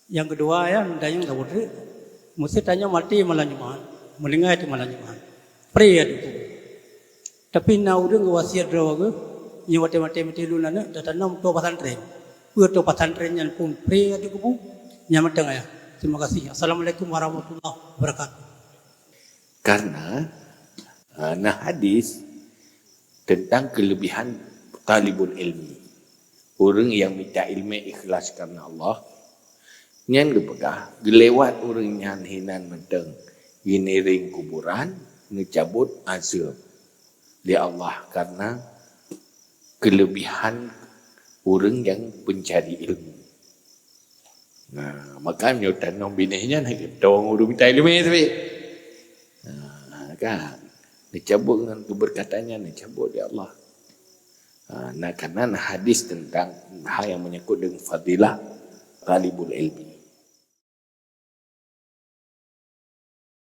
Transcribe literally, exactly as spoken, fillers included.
Nyang keudua, ya, tanyong saboh treuk. Meusé tanyoe maté malam Jumat, meuninggai di malam Jumat, pré ateueh kubu. Tapi na ureuëng geuwasiat droe geuh, nyoe watée maté-maté lôn aneuëk, tatanom toh pesantren. Peue toh pesantren nyan pun pré ateueh kubu? Nyan mantong, ya. Terima kasih. Assalamualaikum warahmatullahi wabarakatuh. Karena uh, na hadis tentang kelebihan talibul ilmi. Ureuëng nyang mita ilmu ikhlas karena Allah, nyan geupeugah, geulewat ureuëng nyan hinan mantong geuniring kuburan, neucabut azab lé Allah karena kelebihan ureuëng nyang pencari ilmu. Nah, maka nyoe tanom binéh nyan hai geutong ureuëng mita ilmu tapi. Nah, kan. Neucabut ngon keberkatannya, neucabut ya Allah. Ha, nah, karena na hadis tentang hal yang menyangkut dengan fadilah talibul ilmi.